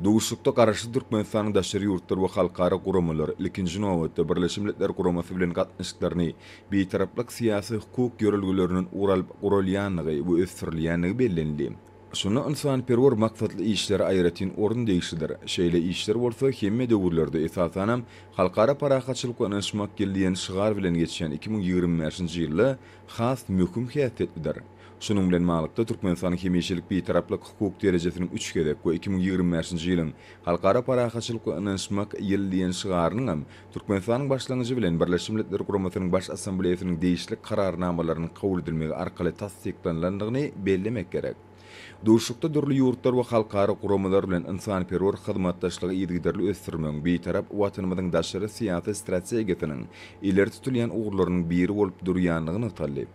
Duşuşykda Garaşsyz Türkmenistanyň daşary ýurtlar we halkara guramalar, ilkinji nobatda, Birleşen Milletler Guramasy bilen gatnaşyklaryny Bitaraplyk syýasy-hukuk ýörelgelerinden ugur alyp guralýandygy we ösdürilýändigi bellenildi. Şunda ynsanperwer maksatly işlere aýratyn orun degişlidir. Şeýle işler bolsa hemme döwürlerde, esasanam, Halkara parahatçylyk we ynanyşmak ýyly diýen şygar bilen geçýän 2025-nji ýylda has möhüm häsiýetlidir. Şunuň bilen baglylykda, Türkmenistanyň hemişelik Bitaraplyk hukuk derejesiniň üç gezek we 2025-nji ýylyň Halkara parahatçylyk we ynanyşmak ýyly diýen şygarynyňam Türkmenistanyň başlangyjy bilen Birleşen Milletler Guramasynyň Baş Assambleýasynyň degişli Kararnamalarynyň kabul edilmegi arkaly tassyklanylandygyny bellemek gerek. Duşuşykda dürli ýurtlar we halkara guramalar bilen ynsanperwer hyzmatdaşlygy yzygiderli ösdürmegiň Bitarap Watanymyzyň daşary syýasy strategiýasynyň ileri tutulýan ugurlarynyň biri bolup durýandygy nygtaldy.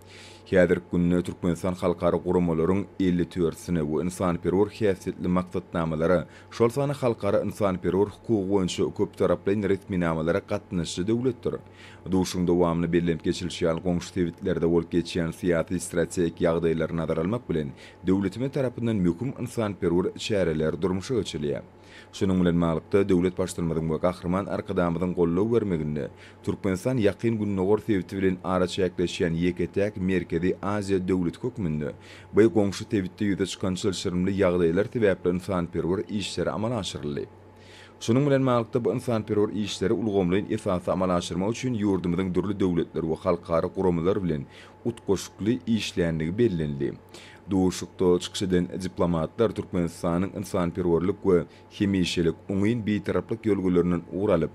Häzirki günde Türkmenistan halkara guramalaryň 50 dörtsine we ynsanperwer häsiýetli maksatnamalara, şol sanda halkara ynsanperwer hukugy boýunça köptaraplaýyn resminamalara gatnaşyjy döwletdir. Duşuşygyň dowamynda bellenip geçilişi ýaly, goňşy sebitlerde bolup geçýän syýasy-strategik ýagdaýlary nazara almak bilen, döwletimiz tarapyndan möhüm ynsanperwer çäreler durmuşa geçirilýär. Şunuň bilen baglylykda, döwlet Baştutanymyzyň we Gahryman Arkadagymyzyň goldaw bermeginde Türkmenistan Ýakyn Gündogar sebiti bilen araçäkleşýän ýeke-täk Merkezi Aziýa döwleti hökmünde bu goňşy sebitde ýüze çykan çylşyrymly ýagdaýlar sebäpli ynsanperwer işleri amala aşyryldy. Şunuň bilen baglylykda, bu ynsanperwer işleri ulgamlaýyn esasda amala aşyrmak üçin ýurdumyzyň dürli döwletler we halkara guramalar bilen utgaşykly işländigi bellenildi. Duşuşykda çykyş eden diplomatlar Türkmenistanyň ynsanperwerlik we hemişelik oňyn Bitaraplyk ýörelgelerinden ugur alyp,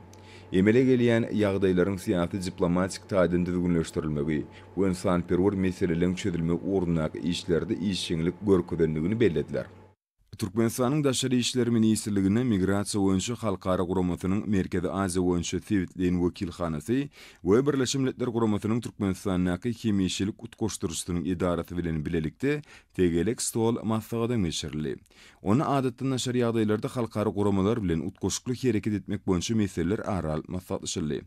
emele gelýän ýagdaýlaryň syýasy-diplomatik taýdan düzgünleşdirilmegi we ynsanperwer meseleleriň çözülmegi ugrundaky işlerde işjeňlik görkezendigini bellediler. Türkmenistanyň Daşary işler ministrliginde Migrasiýa boýunça halkara guramasynyň Merkezi Aziýa boýunça sebitleýin wekilhanasy we Birleşen Milletler Guramasynyň Türkmenistandaky hemişelik utgaşdyryjysynyň edarasy bilen bilelikde tegelek stol maslahatam geçirildi. Onda adatdan daşary ýagdaýlarda halkara guramalar bilen utgaşykly hereket etmek boýunça meseleler ara alyp maslahatlaşyldy.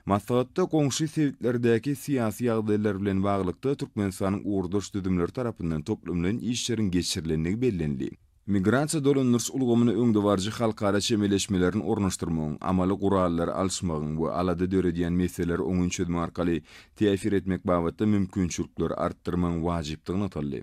Maslahatda goňşy sebitlerdäki syýasy ýagdaýlar bilen baglylykda Türkmenistanyň ugurdaş düzümleri tarapyndan toplumlaýyn işleriň geçirilendigi bellenildi. Migrasiýa dolandyryş ulgamyna öňdebaryjy halkara çemeleşmelerini ornaşdyrmagyň, amaly gurallary alyşmagyň we alada döredýän meseleleri oňyn çözmek arkaly täsir etmek babatda mümkinçilikleri artdyrmagyň wajypdygy nygtaldy.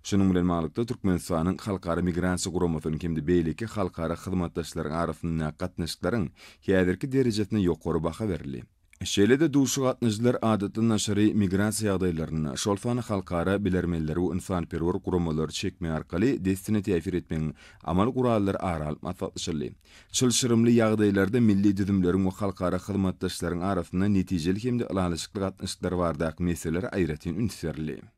Şunuň bilen baglylykda, Türkmenistanyň Halkara Migrasiýa Guramasynyň hem-de beýleki halkara hyzmatdaşlaryň arasyndaky gatnaşyklaryň häzirki derejesine ýokary baha berildi. Şeýle-de duşuşyga gatnaşyjylar adatdan daşary migrasiýa ýagdaýlarynda, şol sanda halkara bilermenleri we ynsanperwer guramalary çekmek arkaly dessine täsir etmegiň amaly gurallary ara alyp maslahatlaşyldy. Çylşyrymly ýagdaýlarda milli düzümleriň we halkara hyzmatdaşlaryň arasynda netijeli hem-de ylalaşykly gatnaşyklar baradaky meselelere aýratyn üns berildi.